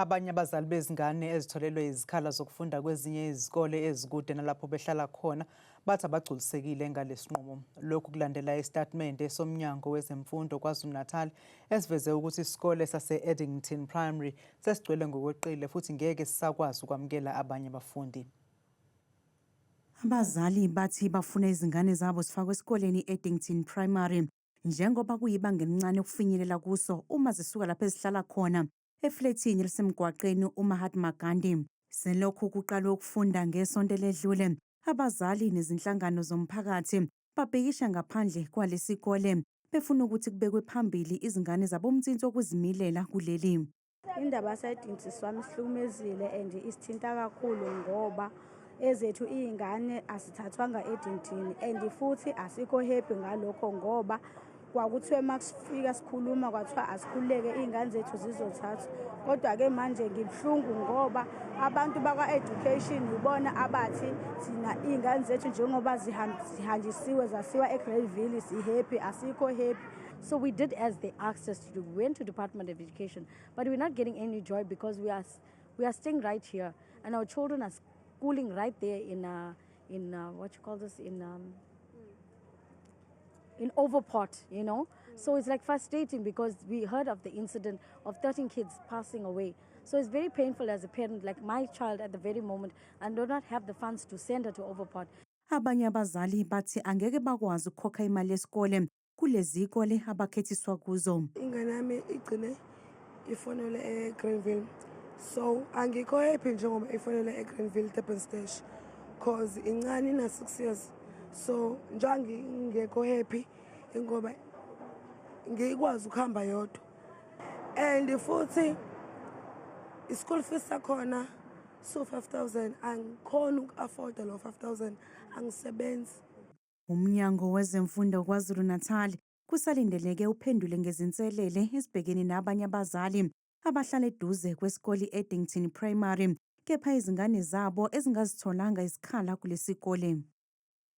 Abanye abazali bezingane ezitholelwe izikhala zokufunda kwezinye izikole ezikude nalapho behlala khona bathi abagculisekile ngalesinqumo. Lokhu kulandela isitatimende soMnyango wezeMfundo KwaZulu-Natal esiveze ukuthi isikole sase-Addington Primary sesigcwele ngokweqile futhi ngeke sisakwazi ukwamukela abanye abafundi. Abazali bathi bafuna izingane zabo zifakwe esikoleni i-Addington Primary njengoba kuyibanga elincane ukufinyelela kuso uma zisuka lapho ezihlala khona eflethini elisemgwaqeni uMahatma Gandhi. Selokhu kuqalwe ukufunda ngesonto eledlule, abazali nezinhlangano zomphakathi babhikisha ngaphandle kwalesikole befuna ukuthi kubekwe phambili izingane zabomnsinsi wokuzimilela kuleli. Indaba yase-Addington wami isihlukumezile and isithinta kakhulu ngoba ezethu iy'ngane asithathwanga e-Addington and futhi asikho happy ngalokho ngoba kwakuthiwe uma kusifika sikhuluma kwathiwa asikhululeke, iy'ngane zethu zizothathwa. Kodwa-ke manje ngibuhlungu ngoba abantu bakwa-education yibona abathi thina iy'ngane zethu njengoba zihanjisiwe zasiwa e-Greyville, si-happy, asikho happy. So we did as they asked us to do. We went to Department of Education, but we're not getting any joy because we are staying right here and our children are schooling right there in what you call this, in Overport. So it's like frustrating because we heard of the incident of 13 kids passing away. So it's very painful as a parent, like my child at the very moment, and do not have the funds to send her to Overport. Abanye abazali bathi angeke bakwazi ukukhokha imali yesikole kulezi zikole abakhethiswa kuzo. Ingane yami igcine ifonele e-Greenville, so angikho happy njengoba ifonele e-Greenville Durban Stage, cause incane, ina-6 years. So njengoba ngingekho happy ingoba ngikwazi ukuhamba yodwa and futhi i-school fees sakhona so 5000, angikhoni uku-afforda lo 5000, angisebenzi. Umnyango wezeMfundo KwaZulu-Natal kusalindeleke uphendule ngezinselele ezibhekene nabanye abazali abahlala eduze kwesikole i-Addington Primary kepha izingane zabo ezingazitholanga izikhala kulesikole.